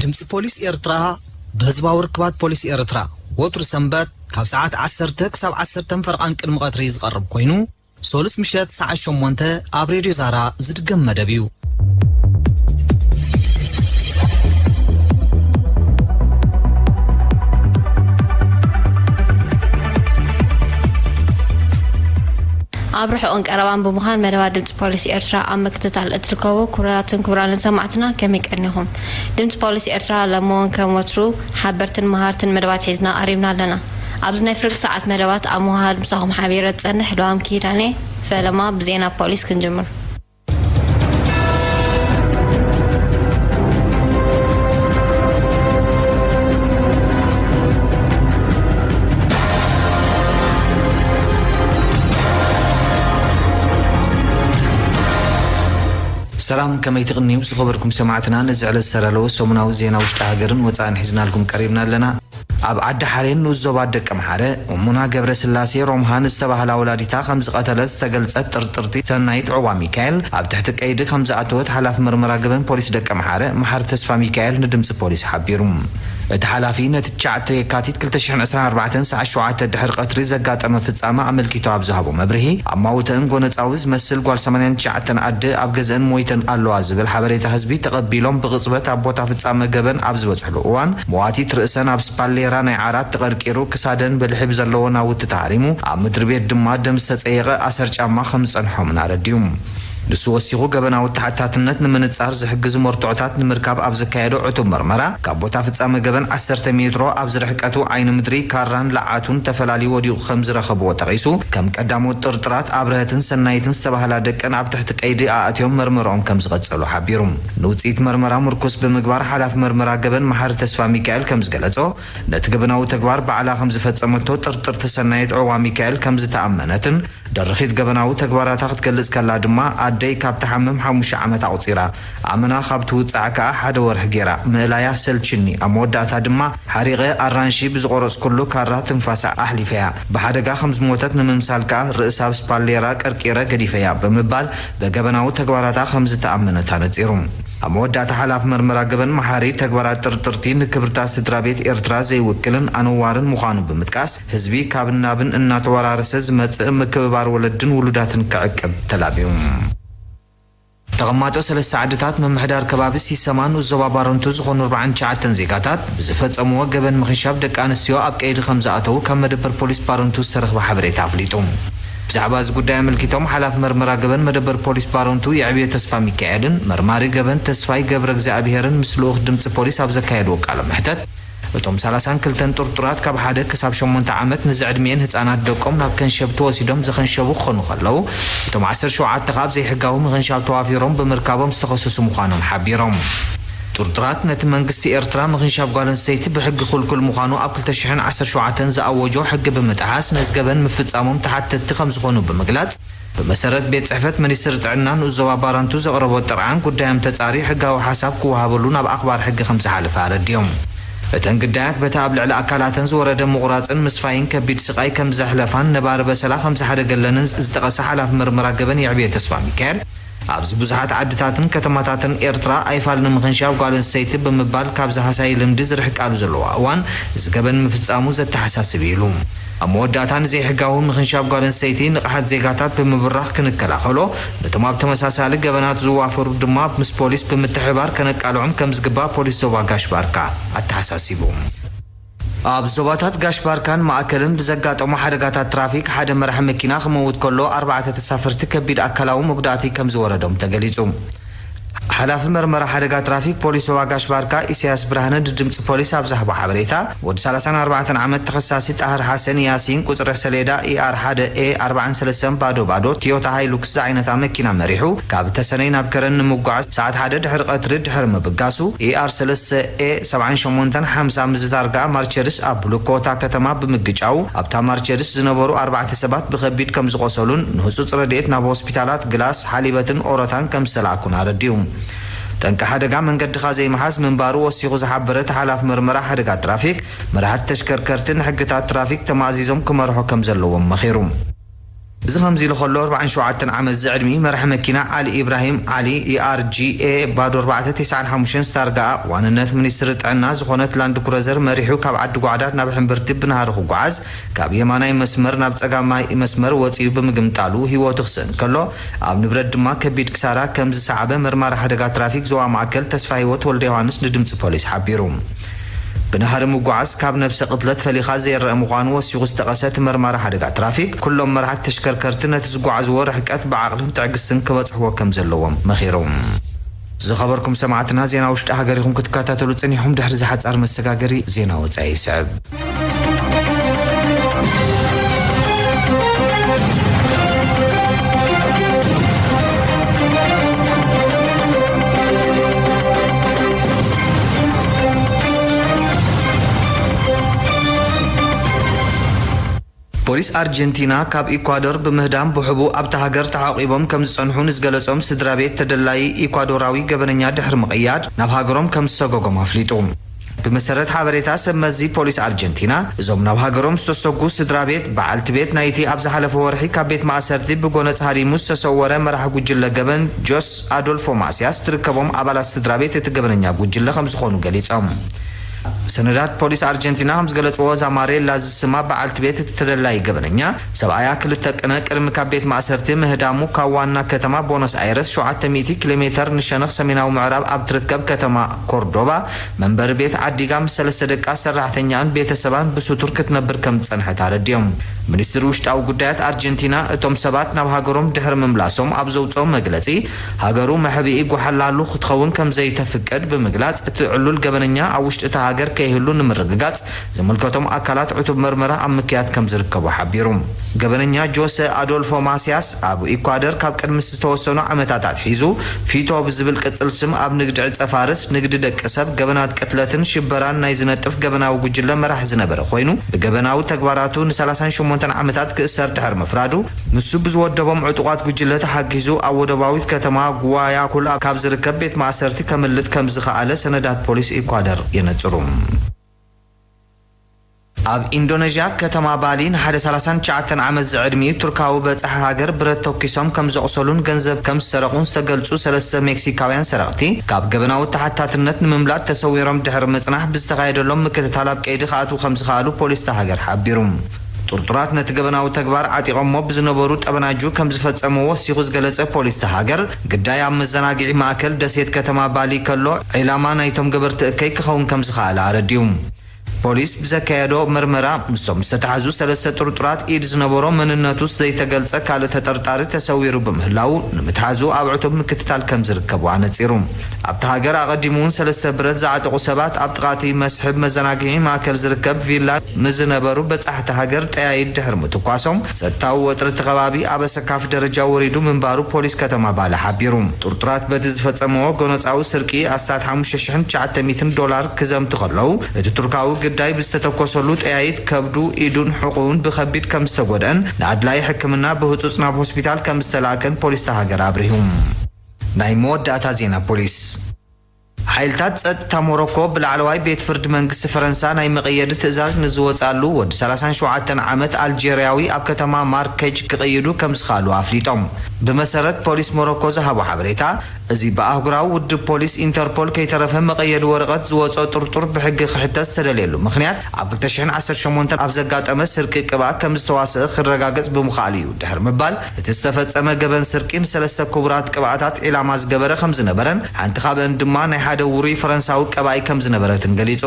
ድምፂ ፖሊስ ኤርትራ ብህዝባዊ ርክባት ፖሊስ ኤርትራ ወትሩ ሰንበት ካብ ሰዓት ዓሰርተ ክሳብ ዓሰርተ ፈረቓን ቅድሚ ቀትሪ ዝቐርብ ኮይኑ፣ ሶሉስ ምሸት ሰዓት ሸሞንተ ኣብ ሬድዮ ዛራ ዝድገም መደብ እዩ። ኣብ ርሑቕን ቀረባን ብምዃን መደባት ድምፂ ፖሊስ ኤርትራ ኣብ ምክትታል እትርከቡ ክቡራትን ክቡራንን ሰማዕትና ከመይ ቀኒኹም? ድምፂ ፖሊስ ኤርትራ ሎሚ እውን ከም ወትሩ ሓበርትን መሃርትን መደባት ሒዝና ቀሪብና ኣለና። ኣብዚ ናይ ፍርቂ ሰዓት መደባት ኣብ ምውሃድ ምሳኹም ሓቢረ ዝጸንሕ ድዋም ኪዳነ ፈለማ ብዜና ፖሊስ ክንጅምር። ሰላም፣ ከመይ ትቕንዩ ዝኸበርኩም ሰማዕትና? ነዚ ዕለት ዝተዳለወ ሰሙናዊ ዜና ውሽጢ ሃገርን ወጻእን ሒዝናልኩም ቀሪብና ኣለና። ኣብ ዓዲ ሓሬን ንኡስ ዞባ ደቀምሓረ፣ እሙና ገብረስላሴ ሮምሃ ንዝተባህላ ወላዲታ ከም ዝቐተለት ዝተገልጸት ጥርጥርቲ ሰናይት ዑቕባ ሚካኤል ኣብ ትሕቲ ቀይዲ ከም ዝኣተወት ሓላፊ መርመራ ገበን ፖሊስ ደቀምሓረ መሓሪ ተስፋ ሚካኤል ንድምጺ ፖሊስ ሓቢሩ። እቲ ሓላፊ ነቲ ትሽዓተ የካቲት ክልተ ሽሕን ዕስራን ኣርባዕተን ሰዓት ሸውዓተ ድሕሪ ቀትሪ ዘጋጠመ ፍጻመ ኣመልኪቱ ኣብ ዝሃቦ መብርሂ፣ ኣማውተአን ጎነጻዊ ዝመስል ጓል ሰማንያን ትሽዓተን ኣደ ኣብ ገዝአን ሞይተን ኣለዋ ዝብል ሓበሬታ ህዝቢ ተቐቢሎም ብቕጽበት ኣብ ቦታ ፍጻመ ገበን ኣብ ዝበጽሕሉ እዋን፣ መዋቲት ርእሰን ኣብ ስፓሌራ ናይ ዓራት ተቐርቂሩ፣ ክሳደን ብልሒ ብዘለዎ ናውቲ ተሃሪሙ፣ ኣብ ምድሪ ቤት ድማ ደም ዝተጸየቐ ኣሰር ጫማ ከም ዝጸንሖምን ኣረዲኡ። ንሱ ወሲኹ፣ ገበናዊ ተሓታትነት ንምንጻር ዝሕግዙ መርትዖታት ንምርካብ ኣብ ዘካየዶ ዕቱብ መርመራ፣ ካብ ቦታ ፍጻመ ገበን ዓሰርተ ሜትሮ ኣብ ዝርሕቀቱ ዓይኒ ምድሪ ካራን ለዓቱን ተፈላልዩ ወዲቑ ከም ዝረኸብዎ ጠቒሱ፣ ከም ቀዳሞት ጥርጥራት ኣብርሀትን ሰናይትን ዝተባህላ ደቀን ኣብ ትሕቲ ቀይዲ ኣእትዮም መርመርኦም ከም ዝቐጸሉ ሓቢሩ። ንውጽኢት መርመራ ምርኩስ ብምግባር፣ ሓላፊ መርመራ ገበን መሓሪ ተስፋ ሚካኤል ከም ዝገለጾ፣ ነቲ ገበናዊ ተግባር ባዕላ ከም ዝፈጸመቶ ጥርጥርቲ ሰናይት ዑቕባ ሚካኤል ከም ዝተኣመነትን፣ ደርኺት ገበናዊ ተግባራታ ክትገልጽ ከላ ድማ፣ ኣደይ ካብ ትሓምም ሓሙሽተ ዓመት ኣቑጺራ፣ ኣመና ካብ ትውጻዕ ከኣ ሓደ ወርሒ ገይራ፣ ምእላያ ሰልችኒ፣ ኣብ መወዳእታ ድማ ሓሪቐ ኣራንሺ ብዝቖረጽኩሉ ካራ ትንፋሳ ኣሕሊፈያ። ብሓደጋ ከም ዝሞተት ንምምሳል ከኣ ርእሳ ኣብ ስፓሌራ ቀርቂረ ገዲፈያ ብምባል ብገበናዊ ተግባራታ ከም ዝተኣመነት ኣነጺሩ። ኣብ መወዳእታ ሓላፊ መርመራ ገበን መሓሪ፣ ተግባራት ጥርጥርቲ ንክብርታት ስድራ ቤት ኤርትራ ዘይውክልን ኣነዋርን ምዃኑ ብምጥቃስ፣ ህዝቢ ካብ ናብን እናተወራረሰ ዝመጽእ ምክብባር ወለድን ውሉዳትን ክዕቅብ ተላብዩ። ተቐማጦ ሰለስተ ዓድታት ምምሕዳር ከባቢ ሲሰማ ንኡስ ዞባ ባረንቱ ዝኾኑ ኣርባዓን ትሽዓተን ዜጋታት ብዝፈጸምዎ ገበን ምኽንሻብ ደቂ ኣንስትዮ ኣብ ቀይዲ ከም ዝኣተዉ ካብ መደበር ፖሊስ ባረንቱ ዝተረኽበ ሓበሬታ ኣፍሊጡ። ብዛዕባ እዚ ጉዳይ ኣመልኪቶም ሓላፊ መርመራ ገበን መደበር ፖሊስ ባረንቱ የዕብዮ ተስፋ ሚካኤልን መርማሪ ገበን ተስፋይ ገብረ እግዚኣብሄርን ምስ ልኡኽ ድምፂ ፖሊስ ኣብ ዘካየድዎ ቃለ መሕተት፣ እቶም ሰላሳን ክልተን ጥርጡራት ካብ ሓደ ክሳብ ሸሞንተ ዓመት ንዝዕድሚኤን ህጻናት ደቆም ናብ ከንሸብ ተወሲዶም ዘኸንሸቡ ክኾኑ ከለዉ፣ እቶም ዓሰርተ ሸውዓተ ካብ ዘይሕጋዊ ምኽንሻብ ተዋፊሮም ብምርካቦም ዝተኸሰሱ ምዃኖም ሓቢሮም። ጥርጡራት ነቲ መንግስቲ ኤርትራ ምኽንሻብ ጓል ኣንስተይቲ ብሕጊ ክልኩል ምዃኑ ኣብ ክልተ ሽሕን ዓሰርተ ሸውዓተን ዝኣወጆ ሕጊ ብምጥሓስ ነዚ ገበን ምፍጻሞም ተሓተትቲ ከም ዝኾኑ ብምግላጽ፣ ብመሰረት ቤት ጽሕፈት ሚኒስትሪ ጥዕና ንኡስ ዞባ ባረንቱ ዘቕረቦ ጥርዓን፣ ጉዳዮም ተጻርዩ ሕጋዊ ሓሳብ ክወሃበሉ ናብ ኣኽባር ሕጊ ከም ዝሓለፈ ኣረዲኦም። እተን ግዳያት በቲ ኣብ ልዕሊ ኣካላተን ዝወረደ ምቑራጽን ምስፋይን ከቢድ ስቓይ ከም ዘሕለፋን ነባሪ በሰላ ከም ዝሓደገለንን ዝጠቐሰ ሓላፊ መርመራ ገበን የዕብየ ተስፋ ሚካኤል፣ ኣብዚ ብዙሓት ዓድታትን ከተማታትን ኤርትራ ኣይፋል ንምኽንሻብ ጓል ኣንስተይቲ ብምባል ካብዚ ሃሳዪ ልምዲ ዝርሕቃሉ ዘለዋ እዋን፣ እዚ ገበን ምፍጻሙ ዘተሓሳስብ እዩ ኢሉ። ኣብ መወዳእታ፣ ንዘይሕጋዊ ምኽንሻብ ጓል ኣንስተይቲ ንቕሓት ዜጋታት ብምብራኽ ክንከላኸሎ፣ ነቶም ኣብ ተመሳሳሊ ገበናት ዝዋፈሩ ድማ ምስ ፖሊስ ብምትሕብባር ከነቃልዖም ከም ዝግባእ ፖሊስ ዞባ ጋሽ ባርካ ኣተሓሳሲቡ። ኣብ ዞባታት ጋሽ ባርካን ማእከልን ብዘጋጠሙ ሓደጋታት ትራፊክ ሓደ መራሒ መኪና ክመውት ከሎ፣ ኣርባዕተ ተሳፈርቲ ከቢድ ኣካላዊ መጉዳእቲ ከም ዝወረዶም ተገሊጹ። ሓላፊ መርመራ ሓደጋ ትራፊክ ፖሊስ ዞባ ጋሽ ባርካ ኢሳያስ ብርሃነ ንድምጺ ፖሊስ ኣብ ዝሃቦ ሓበሬታ፣ ወዲ ሰላሳን ኣርባዕተን ዓመት ተኸሳሲ ጣህር ሓሰን ያሲን፣ ቁጽሪ ሰሌዳ ኢኣር ሓደ ኤ ኣርባዓን ሰለስተን ባዶ ባዶ፣ ቶዮታ ሃይሉክስ ዝዓይነታ መኪና መሪሑ ካብ ተሰነይ ናብ ከረን ንምጉዓዝ ሰዓት ሓደ ድሕሪ ቀትሪ ድሕሪ ምብጋሱ፣ ኢኣር ሰለስተ ኤ ሰብዓን ሸሞንተን ሓምሳ ምስ ዝታርግኣ ማርቸድስ ኣብ ሉኮታ ከተማ ብምግጫው፣ ኣብታ ማርቸድስ ዝነበሩ ኣርባዕተ ሰባት ብኸቢድ ከም ዝቖሰሉን ንህጹጽ ረድኤት ናብ ሆስፒታላት ግላስ፣ ሓሊበትን ኦሮታን ከም ዝተላእኩን ኣረዲኡ። ጠንቂ ሓደጋ መንገድኻ ዘይምሓዝ ምንባሩ ወሲኹ ዝሓበረ እቲ ሓላፊ መርመራ ሓደጋ ትራፊክ፣ መራሕቲ ተሽከርከርቲ ንሕግታት ትራፊክ ተማእዚዞም ክመርሑ ከም ዘለዎም መኺሩ። እዚ ከምዚ ኢሉ ከሎ፣ ኣርባዓን ሸውዓተን ዓመት ዝዕድሚ መራሒ መኪና ዓሊ ኢብራሂም ዓሊ፣ ኢኣርጂኤ ባዶ ኣርባዕተ ተስዓን ሓሙሽተን ታርጋኣ ዋንነት ሚኒስትሪ ጥዕና ዝኾነት ላንድ ክሩዘር መሪሑ ካብ ዓዲ ጓዕዳድ ናብ ሕምብርቲ ብናህሪ ክጓዓዝ ካብ የማናይ መስመር ናብ ጸጋማይ መስመር ወጺኡ ብምግምጣሉ ህይወቱ ክስእን ከሎ፣ ኣብ ንብረት ድማ ከቢድ ክሳራ ከም ዝሰዓበ መርማሪ ሓደጋ ትራፊክ ዞባ ማእከል ተስፋ ህይወት ወልደ ዮሃንስ ንድምጺ ፖሊስ ሓቢሩ። ብናህሪ ምጉዓዝ ካብ ነብሰ ቅትለት ፈሊኻ ዘይረአ ምዃኑ ወሲኹ ዝጠቐሰ እቲ መርማሪ ሓደጋ ትራፊክ፣ ኩሎም መራሕቲ ተሽከርከርቲ ነቲ ዝጓዓዝዎ ርሕቀት ብዓቕልን ትዕግስትን ክበጽሕዎ ከም ዘለዎም መኺሩ። ዝኸበርኩም ሰማዕትና፣ ዜና ውሽጢ ሃገር ኢኹም ክትከታተሉ ጸኒሕኩም። ድሕሪ እዚ ሓጻር መሰጋገሪ ዜና ወጻኢ ይስዕብ። ፖሊስ ኣርጀንቲና ካብ ኢኳዶር ብምህዳም ብሕቡእ ኣብታ ሃገር ተዓቂቦም ከም ዝጸንሑ ንዝገለጾም ስድራ ቤት ተደላዪ ኢኳዶራዊ ገበነኛ ድሕሪ ምቕያድ ናብ ሃገሮም ከም ዝሰጎጎም ኣፍሊጡ። ብመሰረት ሓበሬታ ሰብ መዚ ፖሊስ ኣርጀንቲና፣ እዞም ናብ ሃገሮም ዝተሰጉ ስድራ ቤት፣ በዓልቲ ቤት ናይቲ ኣብ ዝሓለፈ ወርሒ ካብ ቤት ማእሰርቲ ብጎነጽ ሃዲሙ ዝተሰወረ መራሒ ጉጅለ ገበን ጆስ ኣዶልፎ ማስያስ ትርከቦም ኣባላት ስድራ ቤት እቲ ገበነኛ ጉጅለ ከም ዝኾኑ ገሊጾም። ሰነዳት ፖሊስ ኣርጀንቲና ከም ዝገለጽዎ፣ ዛማሬላ ዝስማ በዓልቲ ቤት እቲ ተደላዪ ገበነኛ፣ ሰብኣያ ክልተ ቅነ ቅድሚ ካብ ቤት ማእሰርቲ ምህዳሙ፣ ካብ ዋና ከተማ ቦኖስ ኣይረስ ሸውዓተ ሚእቲ ኪሎ ሜተር ንሸነኽ ሰሜናዊ ምዕራብ ኣብ ትርከብ ከተማ ኮርዶባ መንበሪ ቤት ዓዲጋ ምስ ሰለስተ ደቃ፣ ሰራሕተኛኣን ቤተሰባን ብስቱር ክትነብር ከም ዝጸንሐት ኣረዲኦም። ሚኒስትሪ ውሽጣዊ ጉዳያት ኣርጀንቲና፣ እቶም ሰባት ናብ ሃገሮም ድሕሪ ምምላሶም ኣብ ዘውጽኦ መግለጺ፣ ሃገሩ መሕብኢ ጓሓላሉ ክትኸውን ከም ዘይተፍቅድ ብምግላጽ፣ እቲ ዕሉል ገበነኛ ኣብ ውሽጢ እታ ሃገር ከይህሉ ንምርግጋጽ ዝምልከቶም ኣካላት ዕቱብ መርመራ ኣብ ምክያድ ከም ዝርከቡ ሓቢሩ። ገበነኛ ጆሰ ኣዶልፎ ማስያስ ኣብ ኢኳደር ካብ ቅድሚ ዝተወሰኑ ዓመታት ኣትሒዙ ፊቶ ብዝብል ቅጽል ስም ኣብ ንግዲ ዕጸ ፋርስ፣ ንግዲ ደቂ ሰብ፣ ገበናት ቅትለትን ሽበራን ናይ ዝነጥፍ ገበናዊ ጉጅለ መራሒ ዝነበረ ኮይኑ፣ ብገበናዊ ተግባራቱ ን ሰላሳን ሸሞንተን ዓመታት ክእሰር ድሕሪ ምፍራዱ፣ ንሱ ብዝወደቦም ዕጡቓት ጉጅለ ተሓጊዙ ኣብ ወደባዊት ከተማ ጉዋያኩል ካብ ዝርከብ ቤት ማእሰርቲ ከምልጥ ከም ዝኸኣለ ሰነዳት ፖሊስ ኢኳደር የነጽሩ። ኣብ ኢንዶነዥያ ከተማ ባሊ ንሓደ ሰላሳን ትሽዓተን ዓመት ዝዕድሚኡ ቱርካዊ በጻሒ ሃገር ብረት ተኲሶም ከም ዘቑሰሉን ገንዘብ ከም ዝሰረቑን ዝተገልጹ ሰለስተ ሜክሲካውያን ሰረቕቲ፣ ካብ ገበናዊ ተሓታትነት ንምምላጥ ተሰዊሮም ድሕሪ ምጽናሕ ብዝተኻየደሎም ምክትታል ኣብ ቀይዲ ክኣትዉ ከም ዝኸኣሉ ፖሊስ እታ ሃገር ሓቢሩ። ጥርጡራት ነቲ ገበናዊ ተግባር ዓጢቖሞ ብዝነበሩ ጠበናጁ ከም ዝፈጸምዎ ወሲኹ ዝገለጸ ፖሊስ እታ ሃገር፣ ግዳይ ኣብ መዘናግዒ ማእከል ደሴት ከተማ ባሊ ከሎ፣ ዒላማ ናይቶም ገበርቲ እከይ ክኸውን ከም ዝኸኣለ ኣረዲኡ። ፖሊስ ብዘካየዶ መርመራ፣ ምስቶም ዝተታሕዙ ሰለስተ ጥርጡራት ኢድ ዝነበሮ፣ መንነቱ ዘይተገልጸ ካልእ ተጠርጣሪ ተሰዊሩ ብምህላዉ፣ ንምትሓዙ ኣብ ዕቱብ ምክትታል ከም ዝርከቡ ኣነጺሩ። ኣብታ ሃገር ኣቐዲሙ እውን ሰለስተ ብረት ዝዓጠቑ ሰባት ኣብ ጥቓ እቲ መስሕብ መዘናግዒ ማእከል ዝርከብ ቪላ ንዝነበሩ በጻሕቲ ሃገር ጠያይት ድሕሪ ምትኳሶም፣ ጸጥታዊ ወጥሪ እቲ ከባቢ ኣብ ኣሰካፊ ደረጃ ወሪዱ ምንባሩ ፖሊስ ከተማ ባሊ ሓቢሩ። ጥርጡራት በቲ ዝፈጸምዎ ጎነጻዊ ስርቂ ኣስታት ሓሙሽተ ሽሕን ትሽዓተ ሚእትን ዶላር ክዘምቱ ከለዉ፣ እቲ ቱርካዊ ግዳይ ብዝተተኮሰሉ ጠያይት ከብዱ፣ ኢዱን ሕቑኡን ብኸቢድ ከም ዝተጎድአን ንኣድላዪ ሕክምና ብህጹጽ ናብ ሆስፒታል ከም ዝተላእከን ፖሊስ እታ ሃገር ኣብሪሁ። ናይ መወዳእታ ዜና ፖሊስ። ሓይልታት ጸጥታ ሞሮኮ ብላዕለዋይ ቤት ፍርዲ መንግስቲ ፈረንሳ ናይ መቐየዲ ትእዛዝ ንዝወጻሉ ወዲ ሰላሳን ሸውዓተን ዓመት ኣልጀርያዊ ኣብ ከተማ ማርኬጅ ክቕይዱ ከም ዝኸኣሉ ኣፍሊጦም። ብመሰረት ፖሊስ ሞሮኮ ዝሃቦ ሓበሬታ፣ እዚ ብኣህጉራዊ ውድብ ፖሊስ ኢንተርፖል ከይተረፈ መቐየዲ ወረቐት ዝወጾ ጥርጡር ብሕጊ ክሕተት ዝተደልየሉ ምኽንያት፣ ኣብ ክልተ ሽሕን ዓሰርተ ሸሞንተን ኣብ ዘጋጠመ ስርቂ ቅብኣ ከም ዝተዋስአ ክረጋገጽ ብምኽኣሉ እዩ ድሕሪ ምባል፣ እቲ ዝተፈጸመ ገበን ስርቂ ንሰለስተ ክቡራት ቅብኣታት ዒላማ ዝገበረ ከም ዝነበረን ሓንቲ ካብአን ድማ ናይ ሓደ ውሩይ ፈረንሳዊ ቀባኢ ከም ዝነበረትን ገሊጹ።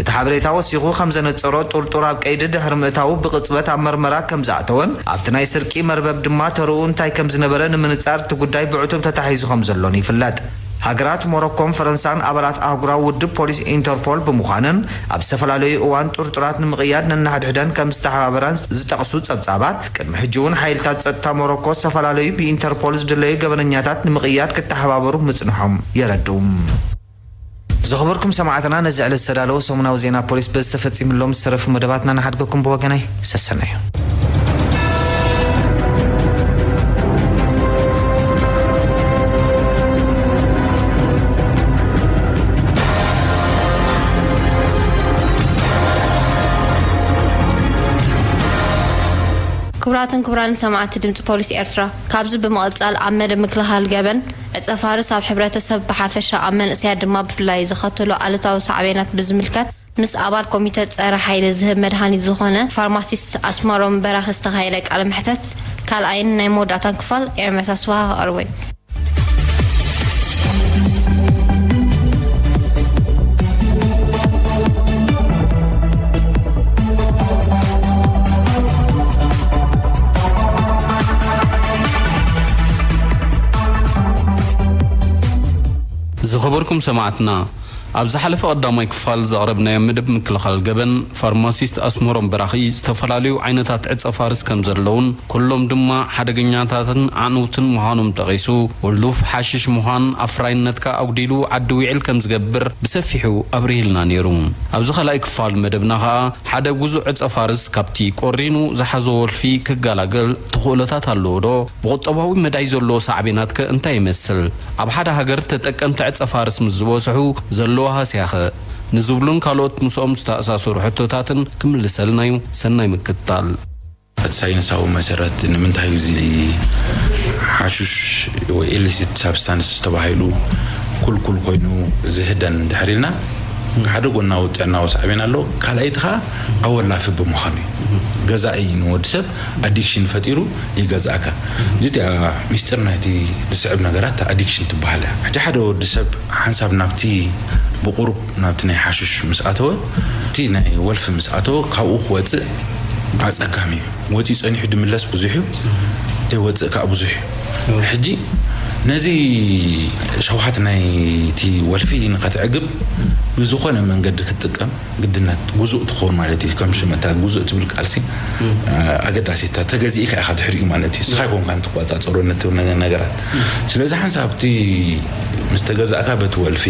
እቲ ሓበሬታ ወሲኹ ከም ዘነጸሮ፣ ጥርጡር ኣብ ቀይዲ ድሕሪ ምእታዉ ብቕጽበት ኣብ መርመራ ከም ዝኣተወን ኣብቲ ናይ ስርቂ መርበብ ድማ ተርኡ እንታይ ከም ዝነበረ ንምንጻር እቲ ጉዳይ ብዕቱብ ተታሒዙ ከም ዘሎን ይፍለጥ። ሃገራት ሞሮኮን ፈረንሳን ኣባላት ኣህጉራዊ ውድብ ፖሊስ ኢንተርፖል ብምዃነን፣ ኣብ ዝተፈላለዩ እዋን ጥርጡራት ንምቕያድ ነንሓድሕደን ከም ዝተሓባበራን ዝጠቕሱ ጸብጻባት፣ ቅድሚ ሕጂ እውን ሓይልታት ጸጥታ ሞሮኮ ዝተፈላለዩ ብኢንተርፖል ዝድለዩ ገበነኛታት ንምቕያድ ክተሓባበሩ ምጽንሖም የረድኡ። ዝኸበርኩም ሰማዕትና፣ ነዚ ዕለት ዝተዳለወ ሰሙናዊ ዜና ፖሊስ በዚ ተፈጺሙ ኣሎ። ምስ ዝተረፉ መደባትና ንሓድገኩም ብወገነይ ሰሰናዩ። ኣትን ክቡራን ሰማዕቲ ድምፂ ፖሊስ ኤርትራ፣ ካብዚ ብምቕጻል ኣብ መደብ ምክልኻል ገበን ዕጸ ፋርስ ኣብ ሕብረተሰብ ብሓፈሻ ኣብ መንእሰያት ድማ ብፍላይ ዘኸተሎ ኣሉታዊ ሳዕቤናት ብዝምልከት ምስ ኣባል ኮሚተ ጸረ ሓይሊ ዝህብ መድሃኒት ዝኾነ ፋርማሲስት ኣስመሮም በራኺ ዝተኻየደ ቃለ መሕተት ካልኣይን ናይ መወዳእታን ክፋል ኤርምያስ ኣስፍሃ ከቕርቦ እዩ። ዝኸበርኩም ሰማዕትና፣ ኣብ ዝሓለፈ ቀዳማይ ክፋል ዘቕረብናዮ መደብ ምክልኻል ገበን፣ ፋርማሲስት ኣስመሮም በራኺ ዝተፈላለዩ ዓይነታት ዕጸ ፋርስ ከም ዘለውን፣ ኩሎም ድማ ሓደገኛታትን ኣዕነውትን ምዃኖም ጠቒሱ፣ ውሉፍ ሓሽሽ ምዃን ኣፍራይነትካ ኣጉዲሉ ዓዲ ዊዕል ከም ዝገብር ብሰፊሑ ኣብሪህልና ነይሩ። ኣብዚ ካልኣይ ክፋል መደብና ኸኣ፣ ሓደ ጉዙእ ዕጸ ፋርስ ካብቲ ቆሪኑ ዝሓዞ ወልፊ ክገላገል ተኽእሎታት ኣለዎ ዶ? ብቑጠባዊ መዳይ ዘለዎ ሳዕቤናትከ እንታይ ይመስል? ኣብ ሓደ ሃገር ተጠቀምቲ ዕጸ ፋርስ ምስ ዝበዝሑ ዘለዎ ሃስያኸ? ንዝብሉን ካልኦት ምስኦም ዝተኣሳሰሩ ሕቶታትን ክምልሰልና እዩ። ሰናይ ምክትታል። እቲ ሳይንሳዊ መሰረት ንምንታይ እዩ እዚ ሓሹሽ ወይ ኢሊሲት ሳብስታንስ ተባሂሉ ኩልኩል ኮይኑ ዝህደን እንድሕር ኢልና፣ ሓደ ጎናዊ ጥዕናዊ ሳዕቤን ኣለዎ፣ ካልኣይቲ ኸዓ ኣወላፊ ብምዃኑ እዩ። ገዛኢ ንወዲ ሰብ ኣዲክሽን ፈጢሩ ይገዝኣካ። እዚኣ ሚስጥር ናይቲ ዝስዕብ ነገራት ኣዲክሽን ትበሃል እያ። ሕጂ ሓደ ወዲ ሰብ ሓንሳብ ናብቲ ብቁሩብ ናብቲ ናይ ሓሽሽ ምስ ኣተወ፣ እቲ ናይ ወልፊ ምስ ኣተወ ካብኡ ክወፅእ ኣፀጋሚ እዩ። ወፂኡ ፀኒሑ ድምለስ ብዙሕ እዩ፣ ዘይወፅእ ከዓ ብዙሕ እዩ። ሕጂ ነዚ ሸውሃት ናይቲ ወልፊ ንኸትዕግብ ብዝኾነ መንገዲ ክትጥቀም ግድነት ጉዙእ ትኸውን ማለት እዩ። ከም ሽመታ ጉዙእ ትብል ቃልሲ ኣገዳሲታ፣ ተገዚእካ ኢኻ ድሕሪኡ ማለት እዩ። ስኻ ይኮንካ ንትቆፃፀሮ ነቲ ነገራት። ስለዚ ሓንሳብ እቲ ምስ ተገዛእካ በቲ ወልፊ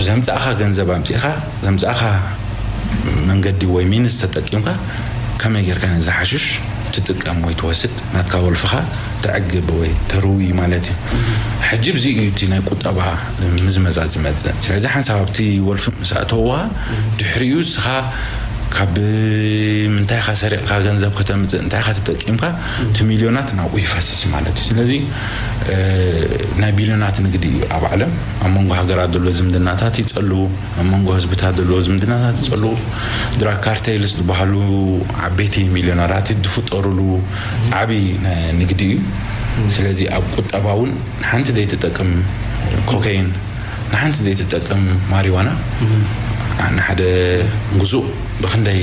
ዘምፃእኻ ገንዘብ ኣምፂእኻ፣ ዘምፃእኻ መንገዲ ወይ ሚንስ ተጠቂምካ ከመይ ጌርካ ነዚ ሓሽሽ ትጥቀም ወይ ትወስድ፣ ናትካ ወልፍኻ ተዕግብ ወይ ተርዊ ማለት እዩ። ሕጂ ብዚ እዩ እቲ ናይ ቁጠባ ምዝመዛ ዝመፅእ። ስለዚ ሓንሳብ ኣብቲ ወልፊ ምስ ኣተውዋ፣ ድሕሪኡ ንስኻ ካብ ምንታይ ኢኻ ሰሪቕካ ገንዘብ ከተምፅእ፣ እንታይ ኢኻ ተጠቂምካ፣ እቲ ሚልዮናት ናብኡ ይፈስስ ማለት እዩ። ስለዚ ናይ ቢልዮናት ንግዲ እዩ ኣብ ዓለም። ኣብ መንጎ ሃገራት ዘሎ ዝምድናታት ይፀሉ፣ ኣብ መንጎ ህዝብታት ዘለዎ ዝምድናታት ይፀሉ። ድራግ ካርቴልስ ዝበሃሉ ዓበይቲ ሚልዮነራት ዝፍጠሩሉ ዓብዪ ንግዲ እዩ። ስለዚ ኣብ ቁጠባ እውን ንሓንቲ ዘይትጠቅም ኮካይን፣ ንሓንቲ ዘይትጠቅም ማሪዋና ንሓደ ግዙእ ብክንደይ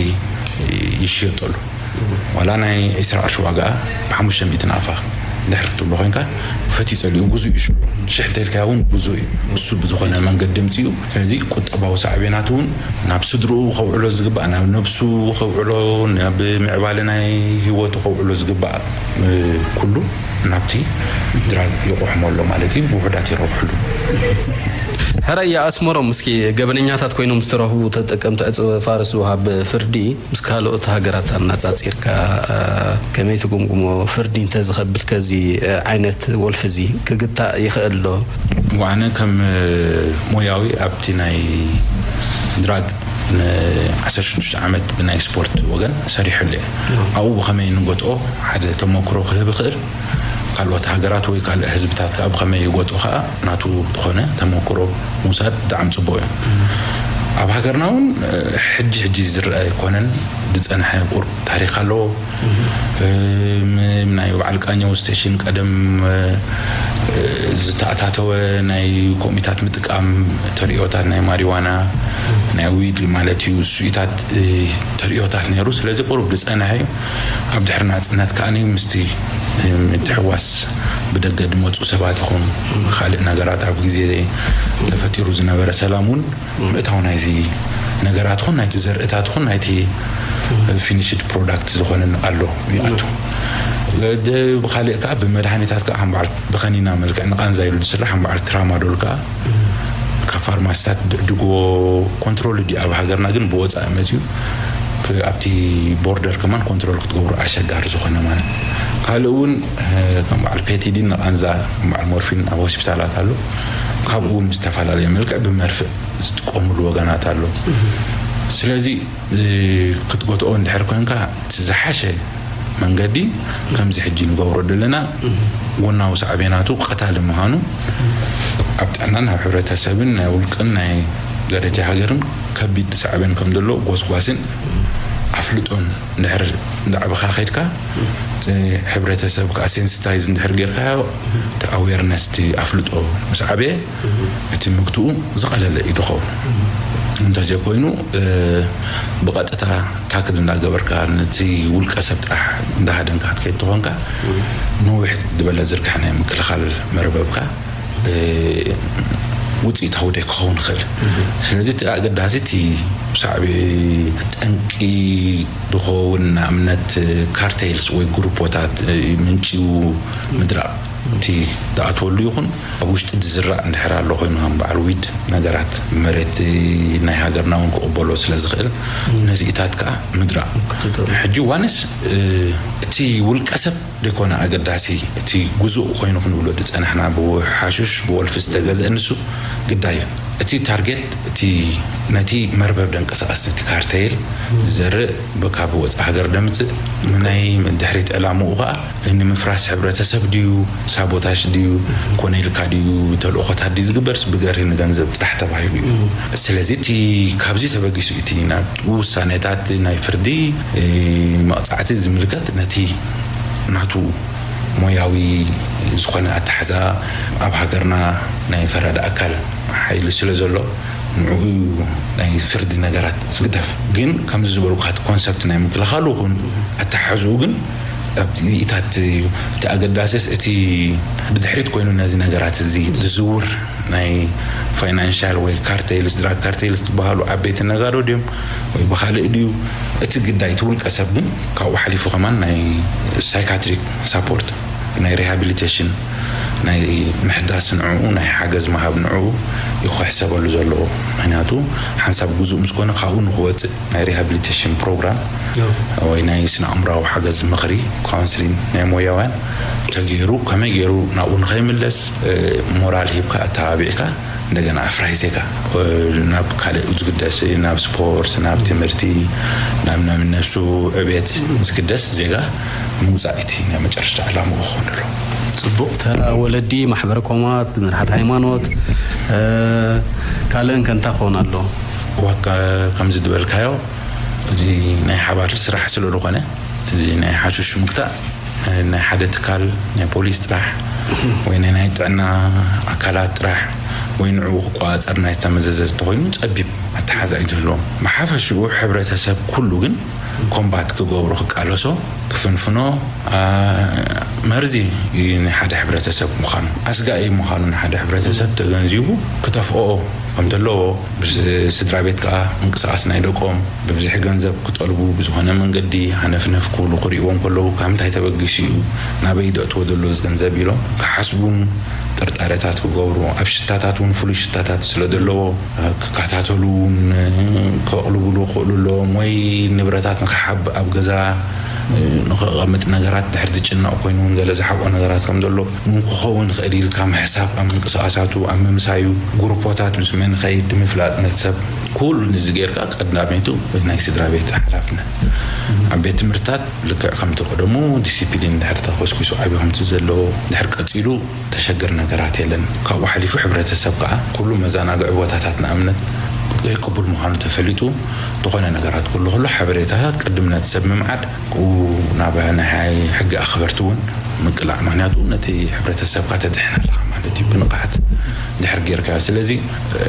ይሽየጠሉ? ዋላ ናይ ዒስራ ቅርሺ ዋጋኣ ብሓሙሽተ ሚእቲ ናቕፋ ድሕር ትብሎ ኮይንካ ፈትዩ ጸሊኡ ብዙ እዩ ሽዑ። ሽሕ እንተልካዮ እውን ብዙ እዩ። እሱ ብዝኾነ መንገዲ ምጽኡ። ስለዚ ቁጠባዊ ሳዕቤናት እውን ናብ ስድርኡ ከውዕሎ ዝግባእ፣ ናብ ነብሱ ከውዕሎ፣ ናብ ምዕባለ ናይ ህይወቱ ከውዕሎ ዝግባእ ኩሉ ናብቲ ድራግ ይቑሕሞ ኣሎ ማለት እዩ። ብውሑዳት ይረብሕሉ። ሕራይ ኣስመሮም፣ እስኪ ገበነኛታት ኮይኖም ዝተረኽቡ ተጠቀምቲ ዕጽ ፋርስ ወሃብ ፍርዲ ምስ ካልኦት ሃገራት ኣነጻጺርካ ከመይ ትግምግሞ? ፍርዲ እንተዝኸብድ ከዚ ዓይነት ወልፊ እዚ ክግታእ ይኽእል ዶ? ኣነ ከም ሞያዊ ኣብቲ ናይ ድራግ ን ዓሰርተ ሽዱሽተ ዓመት ብናይ ስፖርት ወገን ሰሪሐሉ እየ። ኣብኡ ብኸመይ ንገትኦ ሓደ ተመክሮ ክህብ ይኽእል። ካልኦት ሃገራት ወይ ካልእ ህዝብታት ከኣ ብኸመይ ይገትኡ ከኣ ናቱ ዝኾነ ተመክሮ ምውሳድ ብጣዕሚ ጽቡቕ እዩ። ኣብ ሃገርና እውን ሕጂ ሕጂ ዝረኣ ኣይኮነን፣ ዝጸንሐ ቁሩብ ታሪኽ ኣለዎ። ናይ በዓል ቃኘው ስቴሽን ቀደም ዝተኣታተወ ናይ ኮሚታት ምጥቃም ተርእዮታት፣ ናይ ማሪዋና፣ ናይ ዊድ ማለት እዩ፣ እሱኢታት ተርእዮታት ነይሩ። ስለዚ ቁሩብ ዝጸንሐ እዩ። ኣብ ድሕሪ ናጽነት ከኣ ምስቲ ምትሕዋስ ብደገ ዝመጹ ሰባት ይኹን ካልእ ነገራት ኣብ ግዜ ተፈጢሩ ዝነበረ ሰላም እውን ምእታው ናይዚ ነገራት ኹን ናይቲ ዘርእታት ኹን ናይቲ ፊኒሽድ ፕሮዳክት ዝኾነ ኣሎ ይኣቱ። ብካሊእ ከዓ ብመድሃኒታት ከዓ ከም በዓል ብኸኒና መልክዕ ንቃንዛ ኢሉ ዝስራሕ ከም በዓል ትራማዶል ከዓ ካብ ፋርማሲታት ድዕድጎ ኮንትሮል ድዩ ኣብ ሃገርና ግን ብወፃኢ መፅዩ ኣብቲ ቦርደር ከማን ኮንትሮል ክትገብሩ ኣሸጋሪ ዝኾነ ማለት። ካልእ እውን ከም በዓል ፔቲዲን ንቃንዛ ከም በዓል ሞርፊን ኣብ ሆስፒታላት ኣሎ። ካብኡ እውን ብዝተፈላለየ መልክዕ ብመርፍእ ዝጥቀምሉ ወገናት ኣሎ። ስለዚ ክትገትኦ እንድሕር ኮንካ እቲ ዝሓሸ መንገዲ ከምዚ ሕጂ ንገብሮ ዘለና ጎናዊ ሳዕቤናቱ ቀታሊ ምዃኑ ኣብ ጥዕናን ኣብ ሕብረተሰብን ናይ ውልቅን ናይ ደረጃ ሃገርን ከቢድ ሳዕቤን ከም ዘለዎ ጎስጓስን ኣፍልጦን እንድሕር እንዳዕበኻ ከድካ፣ እቲ ሕብረተሰብ ከዓ ሴንስታይዝ እንድሕር ጌርካዮ፣ እቲ ኣዌርነስ፣ እቲ ኣፍልጦ ምስ ዓበየ፣ እቲ ምግትኡ ዝቐለለ እዩ ዝኸውን። እንተዘይኮይኑ፣ እ፣ ብቐጥታ ታክል እንዳገበርካ ነቲ ውልቀ ሰብ ጥራሕ እንዳሃደንካ ክትከይድ ተኾንካ፣ ነዊሕ ዝበለ ዝርግሐ ናይ ምክልኻል መርበብካ፣ እ፣ ውፅኢታዊ ዶ ክኸውን ይኽእል። ስለዚ እቲ ኣገዳሲ እቲ ብሳዕቤ ጠንቂ ዝኸውን ንኣብነት ካርቴልስ ወይ ግሩፖታት፣ እ፣ ምንጪኡ ምድራቕ እቲ ዝኣትወሉ ይኹን ኣብ ውሽጢ ዝዝራእ እንድሕር ኣሎ ኮይኑ ከም በዓል ዊድ ነገራት መሬት ናይ ሃገርና እውን ክቕበሎ ስለ ዝኽእል ነዚኢታት ከዓ ምድራቕ። ሕጂ ዋንስ፣ እ፣ እቲ ውልቀ ሰብ ዘይኮነ ኣገዳሲ፣ እቲ ግዙእ ኮይኑ ክንብሎ ዝጸናሕና ብሓሹሽ ብወልፊ ዝተገዝአ ንሱ ግዳይ እዩ። እቲ ታርጌት እቲ ነቲ መርበብ ደንቀሳቐስ ነቲ ካርቴል ዘርእ ብካብ ወፃ ሃገር ደምፅእ ናይ ድሕሪት ዕላምኡ ከዓ ንምፍራስ ሕብረተሰብ ድዩ፣ ሳቦታሽ ድዩ፣ ኮነ ኢልካ ድዩ፣ ተልእኾታት ድዩ ዝግበርስ ብገሪ ንገንዘብ ጥራሕ ተባሂሉ እዩ። ስለዚ እቲ ካብዚ ተበጊሱ እቲ ናብ ውሳኔታት ናይ ፍርዲ፣ እ፣ መቕፃዕቲ ዝምልከት ነቲ ናቱ ሞያዊ ዝኾነ ኣተሓዛ ኣብ ሃገርና ናይ ፈራዲ ኣካል ሓይሊ ስለ ዘሎ ንዕኡ እዩ ናይ ፍርዲ ነገራት ዝግደፍ። ግን ከምዚ ዝበልኩ እቲ ኮንሰፕት ናይ ምክልኻሉ ይኹን ኣተሓሕዝኡ ግን ኣብቲ ኢታት እቲ ኣገዳስስ እቲ ብድሕሪት ኮይኑ ነዚ ነገራት እዚ ዝዝውር ናይ ፋይናንሻል ወይ ካርቴልስ፣ ድራግ ካርቴልስ ዝበሃሉ ዓበይቲ ነጋዶ ድዮም ወይ ብኻልእ ድዩ? እቲ ግዳይ እቲ ውልቀ ሰብ ግን ካብኡ ሓሊፉ ከማን ናይ ሳይካትሪክ ሳፖርት፣ ናይ ሪሃቢሊቴሽን፣ ናይ ምሕዳስ ንዕኡ፣ ናይ ሓገዝ ምሃብ ንዕኡ እዩ ክሕሰበሉ ዘለዎ። ምክንያቱ ሓንሳብ ግዙእ ምስ ኮነ ካብኡ ንክወፅእ ናይ ሪሃቢሊቴሽን ፕሮግራም ወይ ናይ ስነ ኣእምራዊ ሓገዝ ምኽሪ፣ ካውንስሊን ናይ ሞያውያን ተገይሩ ከመይ ገይሩ ናብኡ ንኸይምለስ፣ እ፣ ሞራል ሂብካ ኣተባቢዕካ እንደገና ኣፍራይ ዜጋ፣ እ፣ ናብ ካልእ ዝግደስ፣ ናብ ስፖርት፣ ናብ ትምህርቲ፣ ናብ፣ ናብ ነብሱ ዕቤት ዝግደስ ዜጋ ምውፃእ እቲ ናይ መጨረሽታ ዕላምኡ ክኸውን ኣለዎ። ጽቡቕ። ተራ ወለዲ፣ ማሕበረ ኮማት፣ መርሓት ሃይማኖት፣ እ፣ ካልእን ከ እንታይ ክኸውን ኣለዎ? ዋካ ከምዚ ዝበልካዮ፣ እዚ ናይ ሓባር ስራሕ ስለ ዝኾነ፣ እዚ ናይ ሓሽሽ ምግታእ ናይ ሓደ ትካል፣ ናይ ፖሊስ ጥራሕ ወይ ናይ፣ ናይ ጥዕና ኣካላት ጥራሕ ወይ ንዕኡ ክቆጻጸር ናይ ዝተመዘዘ እንተኾይኑ ጸቢብ ኣተሓዛ እዩ ዝህልዎም። ብሓፈሽኡ ሕብረተሰብ ኩሉ ግን ኮምባት ክገብሮ፣ ክቃለሶ፣ ክፍንፍኖ፣ ኣ፣ መርዚ እዩ ንሓደ ሕብረተሰብ ምዃኑ፣ ኣስጋኢ ምዃኑ ንሓደ ሕብረተሰብ ተገንዚቡ ክጠፍኦ ከም ዘለዎ፣ ብስ-፣ ስድራ ቤት ከኣ ምንቅስቓስ ናይ ደቆም ብብዝሒ ገንዘብ ክጠልቡ ብዝኾነ መንገዲ ሃነፍነፍ ክብሉ ክርእይዎም ከለዉ፣ ካብ ምንታይ ተበጊሱ እዩ፣ ናበይ ደእትዎ ዘሎ እዚ ገንዘብ ኢሎም ክሓስቡን ጥርጣረታት ክገብሩ፣ ኣብ ሽታታት እውን ፍሉይ ሽታታት ስለ ዘለዎ፣ ክከታተሉ እውን ከቕልብሉ ክኽእሉ ኣለዎም፣ ወይ ንብረታት ንክሓብ ኣብ ገዛ ንኸቐምጥ ነገራት ድሕር ዝጭነቕ ኮይኑ እውን ገለ ዝሓብኦ ነገራት ከም ዘሎ እውን ክኸውን ይኽእል ኢልካ ምሕሳብ፣ ኣብ ምንቅስቓሳቱ፣ ኣብ ምምሳዩ፣ ግሩፖታት ምስ መን ይኸይድ ምፍላጥ፣ ነቲ ሰብ ኩሉ ንዚ ጌርካ ቀዳመይቱ ናይ ስድራ ቤት ሓላፍነት። ኣብ ቤት ትምህርትታት ልክዕ ከምቲ ቀደሙ ዲሲፕሊን ድሕር ተኾስኩሱ ዓብዩ ከምቲ ዘለዎ ድሕር ቀጺሉ ተሸግር ነገራት የለን። ካብኡ ሓሊፉ ሕብረተሰብ ከኣ ኩሉ መዘናግዒ ቦታታት ንኣብነት ዘይቅቡል ምዃኑ ተፈሊጡ ዝኾነ ነገራት ኩሉ ከሎ ሓበሬታታት ቅድም ነቲ ሰብ ምምዓድ፣ ክኡ ናብ ናይ ሕጊ ኣኽበርቲ እውን ምቅላዕ። ምኽንያቱ ነቲ ሕብረተሰብካ ተድሕን ኣለኻ ማለት እዩ፣ ብንቕሓት ድሕር ጌርካዮ። ስለዚ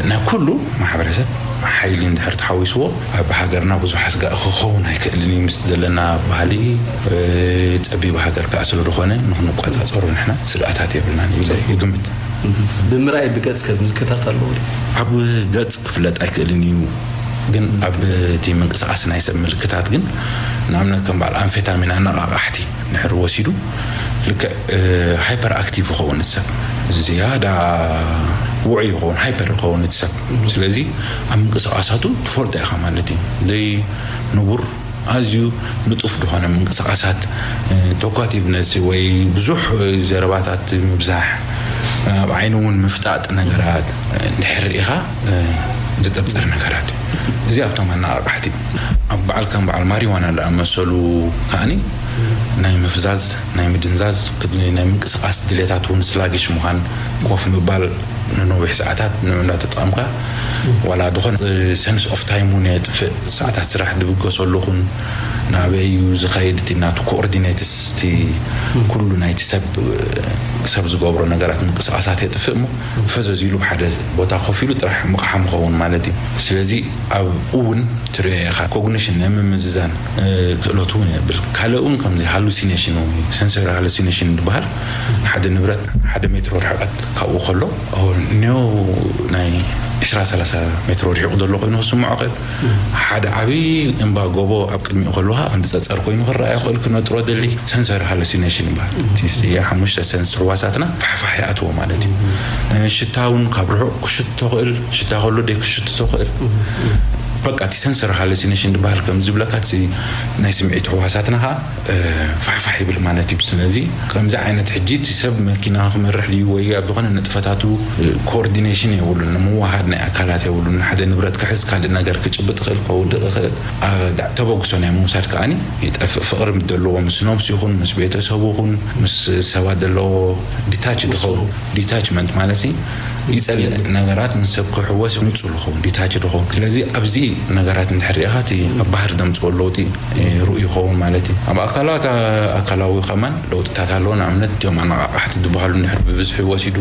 ናይ ኩሉ ማሕበረሰብ ሓይሊ እንድሕር ተሓዊስዎ ኣብ ሃገርና ብዙሕ ኣስጋኢ ክኸውን ኣይክእልን እዩ። ምስ ዘለና ባህሊ፣ እ፣ ጸቢብ ሃገር ከኣ ስለ ዝኾነ ንኽንቆጻጸሮ ንሕና ስግኣታት የብልናን እዩ ኢለ ይግምት። ብምርኣይ ብገጽ ከ ምልክታት ኣለዎ ድዩ? ኣብ ገጽ ክፍለጥ ኣይክእልን እዩ። ግን ኣብ እቲ ምንቅስቓስ ናይ ሰብ ምልክታት ግን ንኣብነት ከም በዓል ኣንፌታሚን ኣነቓቓሕቲ እንድሕር ወሲዱ ልክዕ፣ እ፣ ሃይፐር ኣክቲቭ ይኸውን እቲ ሰብ። ዝያዳ ውዑይ ይኸውን፣ ሃይፐር ይኸውን እቲ ሰብ። ስለዚ ኣብ ምንቅስቓሳቱ ትፈልጦ ኢኻ ማለት እዩ። ዘይንቡር ኣዝዩ ንጡፍ ዝኾነ ምንቅስቓሳት፣ እ፣ ቶኳቲቭነስ ወይ ብዙሕ፣ እ፣ ዘረባታት ምብዛሕ፣ ኣብ ዓይኒ እውን ምፍጣጥ ነገራት፣ እ፣ እንድሕር ርኢኻ፣ እ፣ ዝጥርጠር ነገራት እዩ። እዚ ኣብቶም ኣነቓቓሕቲ እዩ። ኣብ በዓል ከም በዓል ማሪዋና ዝኣመሰሉ ከኣኒ ናይ ምፍዛዝ፣ ናይ ምድንዛዝ፣ ክድ-፣ ናይ ምንቅስቃስ ድሌታት እውን ስላጊሽ ምዃን፣ ኮፍ ምባል ንነዊሕ ሰዓታት ንዑ እንዳተጠቐምካ፣ ዋላ ዝኾነ ሰንስ ኦፍ ታይም እውን የጥፍእ። ሰዓታት ስራሕ ድብገሰሉ ኹን፣ ናበይ እዩ ዝኸይድ፣ እቲ ናቱ ኮኦርዲኔትስ፣ እቲ ኩሉ ናይቲ ሰብ፣ ሰብ ዝገብሮ ነገራት ምንቅስቃሳት የጥፍእ እሞ፣ ፈዘዝ ኢሉ ብሓደ ቦታ ኮፍ ኢሉ ጥራሕ ምቕሓም ይኸውን ማለት እዩ። ስለዚ ኣብኡ እውን ትርእዮ ኢኻ። ኮግኒሽን ናይ ምምዝዛን፣ እ፣ ክእለቱ እውን የብል። ካልእ እውን ከምዚ ሃሉሲኔሽን እውን እዩ። ሰንሰሪ ሃሉሲኔሽን ዝበሃል፣ ሓደ ንብረት ሓደ ሜትሮ ርሕቀት ካብኡ ከሎ፣ ኦ፣ ኔው ናይ ዕስራ ሰላሳ ሜትሮ ርሒቑ ዘሎ ኮይኑ ክስምዖ ይኽእል። ሓደ ዓቢ እምባ ጎቦ ኣብ ቅድሚኡ ከሎ ከዓ ክንዲ ጸጸር ኮይኑ ክረኣዮ ይኽእል፣ ክነጥሮ ደሊ። ሰንሰሪ ሃሉሲኔሽን ይበሃል። እቲ ስ-፣ ሓሙሽተ ሰንስ ህዋሳትና ፋሕፋሕ ይኣትዎ ማለት እዩ። እ፣ ሽታ እውን ካብ ርሑቕ ክሽቶ ክእል፣ ሽታ ከሎ ደይ ክሽቶ ክእል። በቃ እቲ ሰንሰሪ ሃሉሲኔሽን ዝበሃል ከም ዝብለካ፣ እቲ ናይ ስምዒት ህዋሳትና ከዓ፣ እ፣ ፋሕፋሕ ይብል ማለት እዩ። ስለዚ ከምዚ ዓይነት ሕጂ እቲ ሰብ መኪና ክመርሕ ድዩ ወይ ኣብ ዝኾነ ንጥፈታቱ፣ እ፣ ኮኦርዲኔሽን የብሉን፣ ንምውሃድ ናይ ኣካላት የብሉን። ሓደ ንብረት ክሕዝ፣ ካልእ ነገር ክጭብጥ ይኽእል፣ ከውድቕ ይኽእል። ኣ፣ ዳ-፣ ተበግሶ ናይ ምውሳድ ከኣኒ ይጠፍእ። ፍቕሪ ምስ ዘለዎ፣ ምስ ነብሱ ይኹን፣ ምስ ቤተሰቡ ይኹን፣ ምስ ሰባት ዘለዎ ዲታች ድኸውን፣ ዲታችመንት ማለት እዩ። ይጸልእ። ነገራት ምስ ሰብ ክሕወስ ንጹር ይኸውን፣ ዲታች ይኸውን። ስለዚ ኣብዚ ነገራት እንድሕር ርኢኻ፣ እቲ ኣብ ባህሪ ደምጽኦ ለውጢ፣ እ፣ ርኡይ ይኸውን ማለት እዩ። ኣብ ኣካላት፣ ኣካላዊ ከማን ለውጥታት ኣለዎ። ንኣብነት፣ እቶም ኣነቓቓሕቲ ዝበሃሉ እንድሕር ብብዝሒ ወሲዱ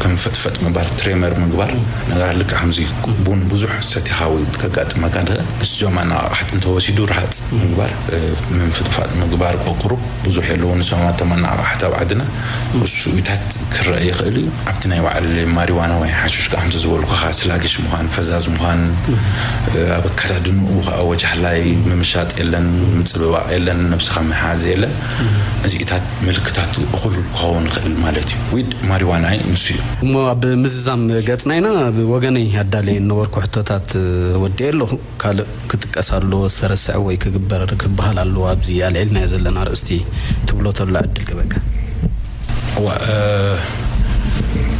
ከም ፈጥፈጥ ምባል፣ ትሬመር ምግባር፣ ነገራት ልክዕ ከምዚ ቡን ብዙሕ ሰቲኻ ወይ ከጋጥመካ ንኽእል። ምስዞም ኣነቓቓሕቲ እንተወሲዱ ርሃጽ ምግባር፣ እ፣ ምንፍጥፋጥ ምግባር፣ ቆቁሩ ብዙሕ የለዎ። ንሶም ኣቶም ኣነቓቓሕቲ ኣብ ዓድና ውሱኢታት ክረአ ይኽእል እዩ። ኣብቲ ናይ በዓል ማሪዋና ወይ ሓሽሽ ከዓ ከምቲ ዝበልኩኻ ስላጊሽ ምዃን፣ ፈዛዝ ምዃን፣ እ፣ ኣብ ኣከዳድንኡ ከዓ ወጃህላይ ምምሻጥ የለን፣ ምጽብባቕ የለን፣ ነብስኻ ምሓዝ የለን። እዚኢታት ምልክታት እኹል ክኸውን ይኽእል ማለት እዩ። ዊድ ማሪዋና እዩ፣ ንሱ እዩ። እሞ ኣብ ምዝዛም ገጽና ኢና፣ ኣብ ወገነይ ኣዳልየ ነበርኩ ሕቶታት ወዲኤ ኣለኹ። ካልእ ክጥቀስ ኣለዎ፣ ዝተረስዐ ወይ ክግበር ክበሃል ኣለዎ፣ ኣብዚ ኣልዒልናዮ ዘለና ኣርእስቲ ትብሎ ተሎ ዕድል ክበካ። እዋ፣ እ፣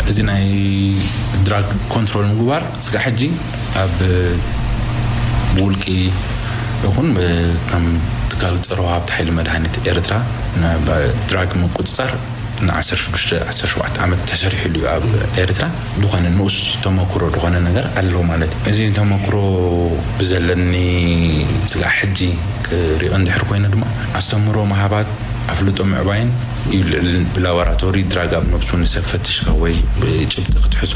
እዚ ናይ ድራግ ኮንትሮል ምግባር ስጋዕ ሕጂ ኣብ ብውልቂ ይኹን ብ-፣ ከም ትካል ጸረ ወሃብቲ ሓይሊ መድሃኒት ኤርትራ ን-፣ ብ-፣ ድራግ ምቁጽጻር ን ዓሰርተ ሽዱሽተ ዓሰርተ ሸውዓተ ዓመት ተሰሪሕሉ እዩ ኣብ ኤርትራ። ዝኾነ ንኡስ ተመክሮ ዝኾነ ነገር ኣሎ ማለት እዩ። እዚ ተመክሮ ብዘለኒ ስጋዕ ሕጂ ክሪኦ እንድሕር ኮይነ ድማ፣ ኣስተምህሮ ምሃባት፣ ኣፍልጦ ምዕባይን እዩ ልዕሊ ብላቦራቶሪ ድራግ ኣብ ነብሱ ንሰብ ፈትሽካ ወይ ብጭብጢ ክትሕዞ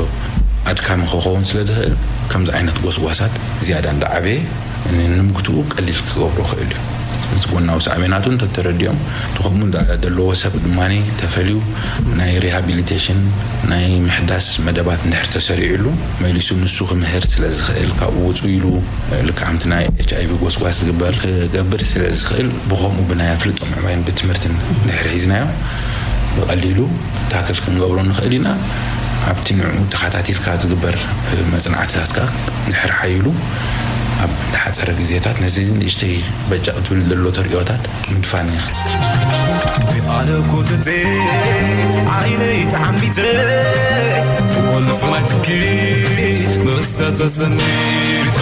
ኣድካሚ ክኸውን ስለ ዝኽእል፣ ከምዚ ዓይነት ጎስጓሳት ዝያዳ እንዳዓበየ ንምግትኡ ቀሊል ክገብሮ ይኽእል እዩ። እዚ ጎናዊ ሳዕቤናቱ እንተተረዲኦም፣ እቲ ከምኡ እንዳ-፣ ዘለዎ ሰብ ድማ ተፈልዩ ናይ ሪሃቢሊቴሽን፣ ናይ ምሕዳስ መደባት እንድሕር ተሰሪዕሉ፣ መሊሱ ንሱ ክምህር ስለ ዝኽእል፣ ካብኡ ውጹ ኢሉ፣ ልክዕ ከምቲ ናይ ኤች ኣይ ቪ ጎስጓስ ዝግበር ክገብር ስለ ዝኽእል፣ ብኸምኡ ብናይ ኣፍልጦ ምዕባይን ብትምህርትን እንድሕር ሒዝናዮ፣ ብቐሊሉ ታክል ክንገብሮ ንኽእል ኢና። ኣብቲ ንዕኡ ተኸታቲልካ ዝግበር መጽናዕትታት ከኣ ድሕሪ ሓይሉ ኣብ ዝሓጸረ ግዜታት ነዚ ንእሽተይ በጨቕ ትብል ዘሎ ተርእዮታት ምድፋን ይኽእል። ኣነ ኮተቴ ዓይነይ ተዓሚተ ወልፍ ናይትኪ መስተ ተሰኒት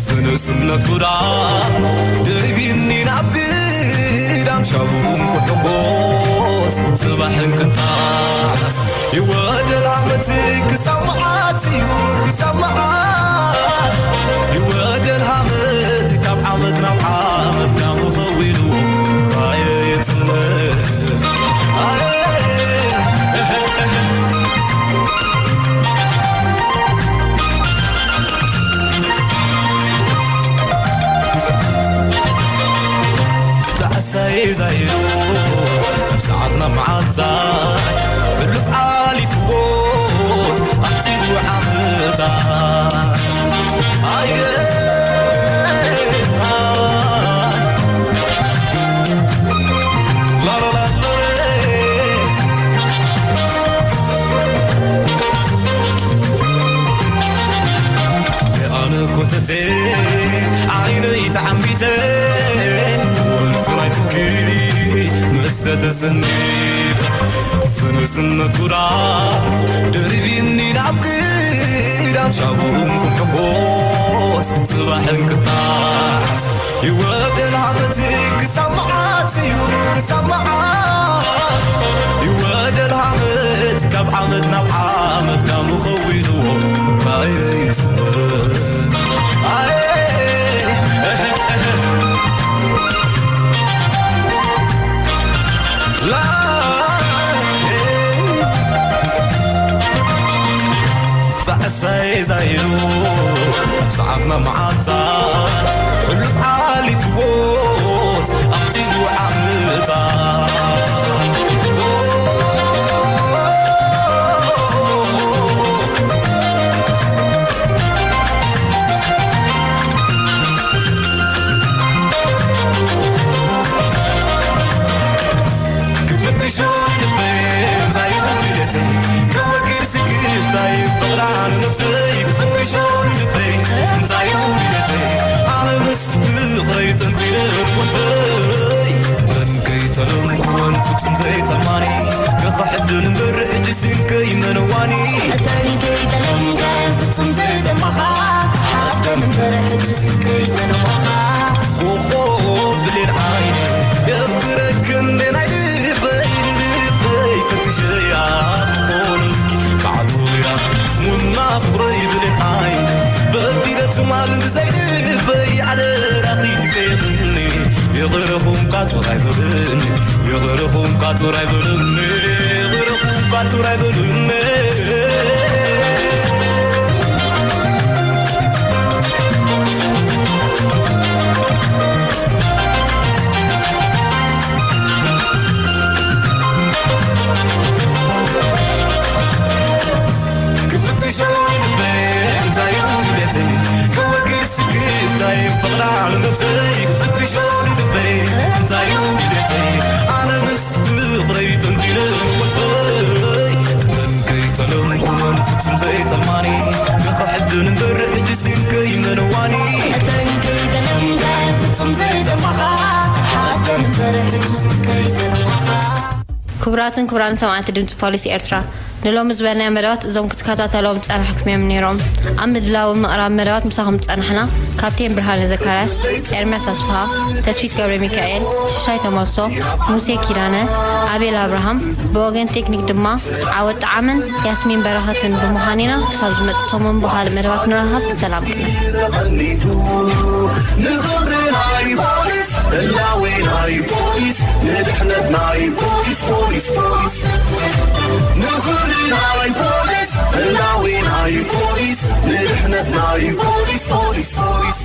ስንስነት ጉዳ ደርቢኒ ናብ ግዳም ሻቡን ክሕጎስ ጽባሕን ክጣስ ይወደል ዓመት ክሳብ መዓት እዩ ክሳብ መዓት ይወደል ዓመት ካብ ዓመት ናብ ዓመት ናብ ኸዊኑ ኣየ ይጽምት ኣየ ዳዕሳይ ዛይሩ ካብ ሰዓት ናብ መዓልታ ብሉጽ ሓሊፍዎስ ኣትዩ ዓመታ ኣየ ላላላ ኣነ ኮተቴ ዓይነይ ተዓሚተ ወልፍራይ ትኪ መስተ ተሰኒት ስንስነት ጉዳ ደርቢኒ ናብ ግዳም ሻቡን ክሕጎስ ጽባሕን ክጣስ ይወደል ዓመት ክሳብ መዓት እዩ ክሳብ ዓመት ናብ ዓመት ካብ ምኸዊድዎ ራእይ ይጽበ። ኣየ፣ ላ፣ ባእሳይ ዛይሩ ኣብ ሰዓት መምዓታ፣ ሕሉፍ ሓሊፍዎስ ኣብቲ ዝውዓል ምእታ። ክፍትሾ ልበይ እንታይ ይኹን ስደተይ፣ ከወግድ ስክፍታይ ፍቕራ ንነፍሰይ። ክፍትሾ ልበይ እንታይ ይኹን ስደተይ፣ ኣነ ምስ ፍቕረይ ጠንጢነ ቁልፈይ። መን ከይጠለምኩወን ፍጹም ዘይጠልማኒ፣ ከኽሕድን እምበር ሕጂ ስንከይ መነዋኒ። መን ከይጠለምኩወን ፍጹም ዘይጠልማኻ፣ ሓፍተን እምበር ሕጂ ስንከይ መነዋኻ። ኮኾብ ብሌን ዓይኒ የፍቅረክን ናይ ልበይ፣ ልበይ ፈትሸያ ትኾን ባዕሉያ ሙና ፍቕረይ ብሌን ዓይኒ በዲለ ትማል ብዘይ ልበይ ኣደራኺ ከየብልኒ ይቕረኹምካ ጡር ኣይበልኒ፣ ይቕረኹምካ ጡር ኣይበልኒ፣ ይቕረኹምካ ጡር ኣይበልኒ። ክፍትሾ ልበይ እንታይ እዩ ድሌተይ፣ ከወግድ ስክፍታይ ፍቕራ ንነፍሰይ። ክፍትሾ ልበይ እንታይ እዩ ድሌተይ፣ ኣነ ምስ ፍቕረይ ጠንጢነ ቁልፈይ። መን ከይጠለምኩ መን ፍጹም ዘይጠልማኒ፣ ንኽሕድን እምበር ሕጂ ስንከይ መነዋኒ። መን ከይጠለምኩ ፍጹም ዘይጠልማኻ፣ ሓፍተን እምበር ሕጂ ስንከይ መነዋኻ። ክቡራትን ክቡራን ሰማዕቲ ድምፂ ፖሊስ ኤርትራ፣ ንሎሚ ዝበልናዮ መደባት እዞም ክትከታተልዎም ዝጸናሕኩም እዮም ነይሮም። ኣብ ምድላውን ምቕራብ መደባት ምሳኹም ዝጸናሕና ካፕቴን ብርሃነ ዘካርያስ፣ ኤርምያስ ኣስፍሃ፣ ተስፊት ገብረ ሚካኤል፣ ሽሻይ ተመስቶ፣ ሙሴ ኪዳነ፣ ኣቤል ኣብርሃም፣ ብወገን ቴክኒክ ድማ ዓወት ጣዓመን ያስሚን በረኸትን ብምዃን ኢና። ክሳብ ዝመጽእ ሰሙን ብኻልእ መደባት ንራኸብ። ሰላም ቅነ። ተቐኒቱ ንኽብሪ ናይ ፖሊስ፣ ህላዌ ናይ ፖሊስ፣ ንድሕነት ናይ ፖሊስ፣ ፖሊስ፣ ፖሊስ። ንኽብሪ ናይ ፖሊስ፣ ህላዌ ናይ ፖሊስ፣ ንድሕነት ናይ ፖሊስ፣ ፖሊስ፣ ፖሊስ።